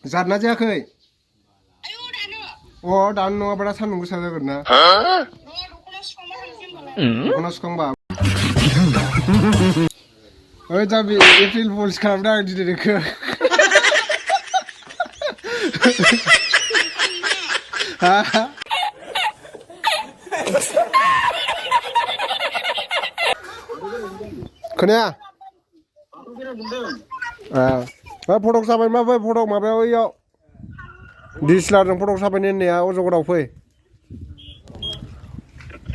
जादना जायाखै अ दानो नङाबा दा सान्दुं गोसा जागोन ना दख'ना सुखांबा ओइ दा बे एप्रिल फुल्स खालामदों आं दिनै नोंखौ खोनाया फटक साफाय मा फै फटक माबायाव ओइयाव दिस्लारजों फटक साफायनो होननाया अजगराव फै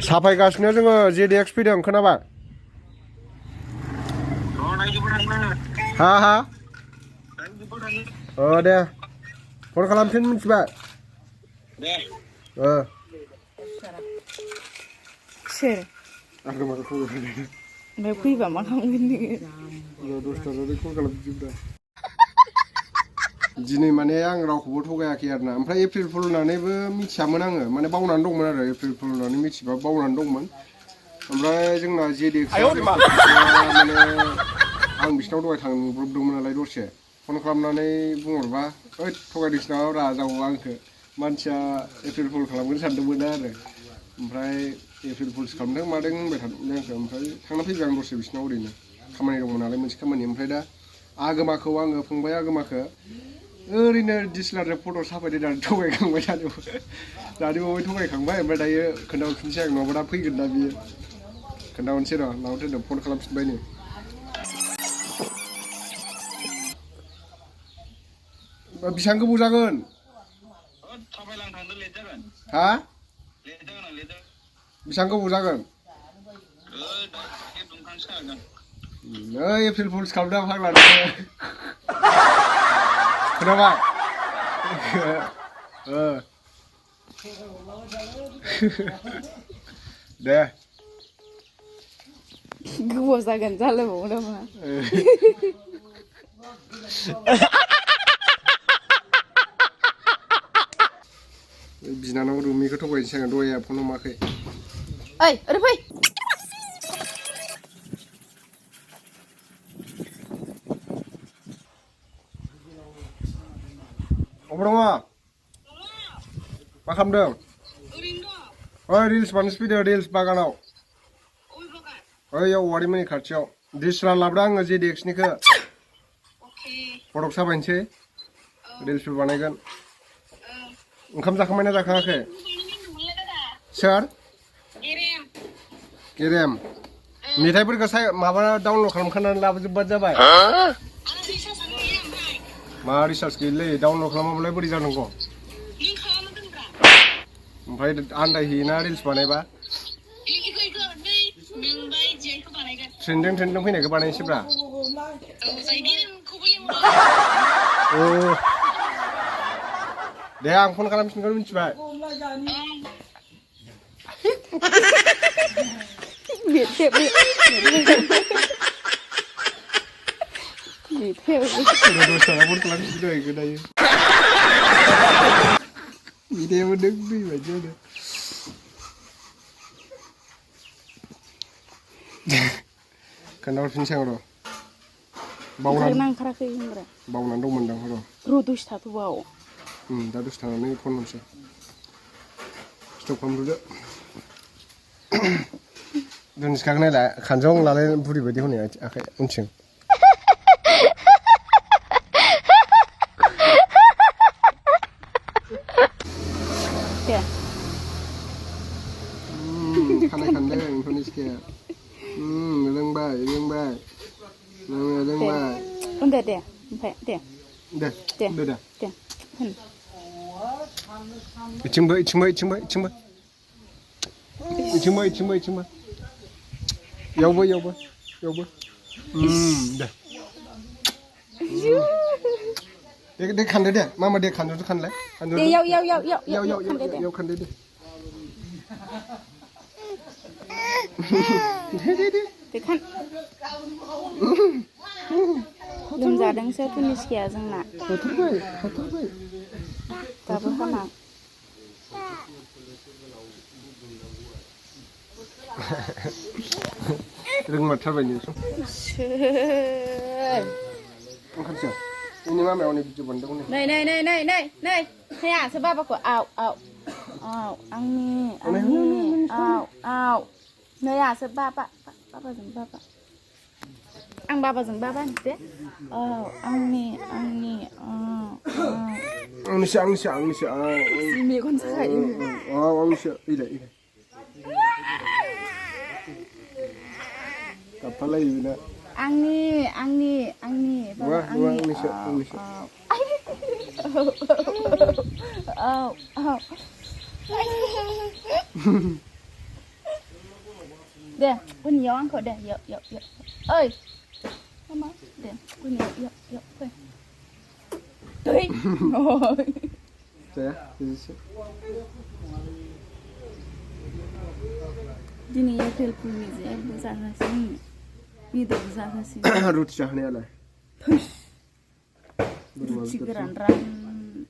साफायगासिनो जोङो जेडिएक्स फैदों खोनाबाय हा हा दे फन खालामफिन मिथिबाय दे सोर ओमफ्राय फैबा मा खालामगोन नोङो दिनै माने आं रावखौबो थगायाखै आरोना ओमफ्राय एप्रिल फुल होननानैबो मिथियामोन आङो माने बावनानै दंमोन आरो एप्रिल फुल होननानै मिथिबा बावनानै दंमोन ओमफ्राय जोंना जेडिएक्स माने आं बिसिनाव दहाय थांब्रबदोंमोन नालाय दसे फन खालामनानै बुंहरबा ओइ थगायदोंसो नामा ब्रा जागौ आंखौ मानसिया एप्रिल फुल खालामगोन सानदोंमोन आरो ओमफ्राय एप्रिल फुल्स खालामदों मादों होनबाय थादों आंखौ ओमफ्राय थांना फैबाय आं दसे बिसिनाव ओरैनो खामानि दंमोन नालाय मोनसे खामानि ओमफ्राय दा आगोमाखौ आङो फंबाय आगोमाखौ ओरैनो दिस्लारजों फट' साफायदों दानि थगायखांबाय दानि बावै थगायखांबाय ओमफ्राय दायो खोन्थाहरफिनसै आं नङाबा दा फैगोन ना बियो खोन्थाहरनोसै र' माबा दोनदों फन खालामफिनबाय नै बेसेबां गोबाव जागोन हा बेसेबां गोबाव जागोन नै एप्रिल फुल्स खालामदों फाग्ला खोनाबाय दे गोबाव जागोन जालायबावो नामा बिनानाव रुमिखौ थगायनोसै आं दहाय फन हमाखै ओइ ओरै फै अबाव दङ मा खालामदों ओइ रिल्स बानायसो फैदों रिल्स बागानाव ओइयाव औवारिमोननि खाथियाव दिस्लार लाबोदों आङो जेडिएक्सनिखौ फटक साफायनोसै रिल्सबो बानायगोन ओंखाम जाखांबायना जाखाङाखै सोर गेरेम मेथाइफोरखौ माबा डाउनलड खालामखानानै लाबोजोबबानो जाबाय मा रिसार्ज गैयालै डाउनलड खालामाबालाय बोरै जानांगौ ओमफ्राय आन्दायहैयोना रिल्स बानायबा ट्रेन्डिं फैनायखौ बानायनोसैब्रा दे आं फन खालामफिनगोन मिथिबाय खोन्थाहरफिनसै आं र' बावनानै दंमोनदां र' दसे थाथ'बाव दा दसे थानानै फन हरसै स्टप खालामग्रोदो धनिस्काखौ नायलाय खानजं लालाय बुरि बायदि हनै आखाइ उनथिं खानाय खानदों धनिस्काया रोंबाय दे दे ओमफ्राय दे इथिंबो इयावबो दे खानदो दे मामा दे खानजंजों खानलाय इयाव खानदो दे खान लोमजादोंसो धनिस्काया जोंना हाथारबाय दाबो हामा रोंमारथारबाय नोंसो सोर ओंखारसै ini mah mewah nih biju bandeng nih. Này, Hea sebab aku au. Ang au. Này à sebab Pak. Papa jeung Bapak. Ang Bapak jeung Bapak deh. Ang ni. Ang ni siang. Mi con sai. Ang ni siang. Ida. Kapal lagi na. Ang ni. Wah, ang ni siang. Deh, pun yo angko deh, yo. Ơi. Mama, deh, pun yo. Ơi. Đấy. Rồi. Saya, ini sih. Dini ya telepon mizi, besar nasi. Video besar nasi. Rut cahne ala. Cigeran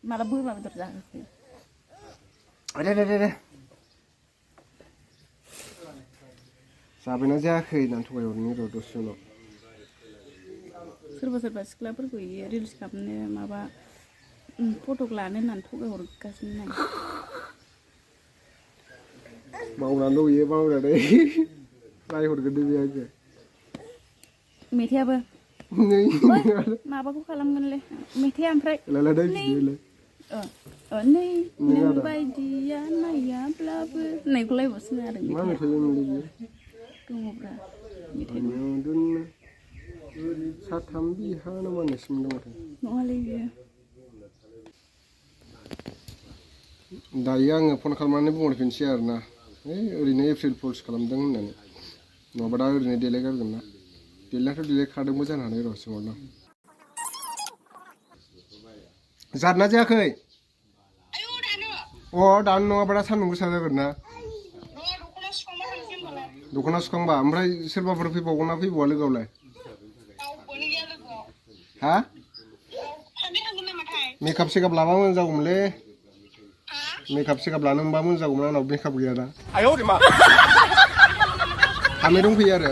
malah bui mah betul nasi. Ada. Sabi aja kayak nanti kayak orang ini rodos sih lo. Serba sekolah pergi reels kapne maba foto kelane nanti kayak orang kasih nih. Mau nando ye mau nado ye. Lagi orang gede biasa. Media apa? Nih. Maba aku kalam ngenle. Media amprai. Lala dah sih. Nih bayi dia naya bla. Nih kulai bos nih ada media. Mana saya yang Tunggu bra. Dun satambi hana mana semua. Nolai. Dayang phone kalmane bungol fin share na. Orini April Fools kalamdang nani. No bada orini delegar gana. Delek khadang mojan hane ro semona. Zarna jakai. Ayo dano. Oh dan no bada sanung gusa jagan na. Dukana sukangba oमफ्राय सोरबाफोर फैबावगोन ना फैबावा लोगोआवलाय हा makeup checkup लाबा मोजां जागौमोनलै makeup checkup लानो मोनबा मोजां जागौमोन आंनाव मेकआप गैया दा हामे दंफैयो आरो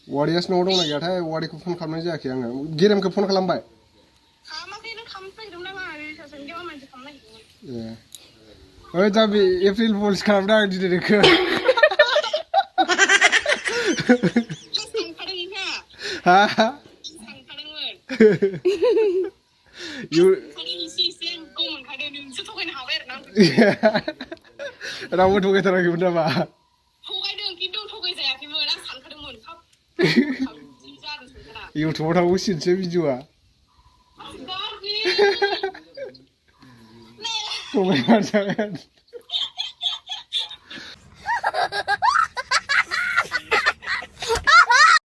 वारियास न'आव दंना गैयाथाय वारिखौ फन खालामनाय जायाखै आङो गेरेमखौ फन खालामबाय ओइ दा बे एप्रिल फुल्स खालामदों आं दिनै नोंखौ हा रावबो थगायथाराखैमोन नामा इउटुबाव थांगौसिनसो भिडिअआ थगायमार जागोन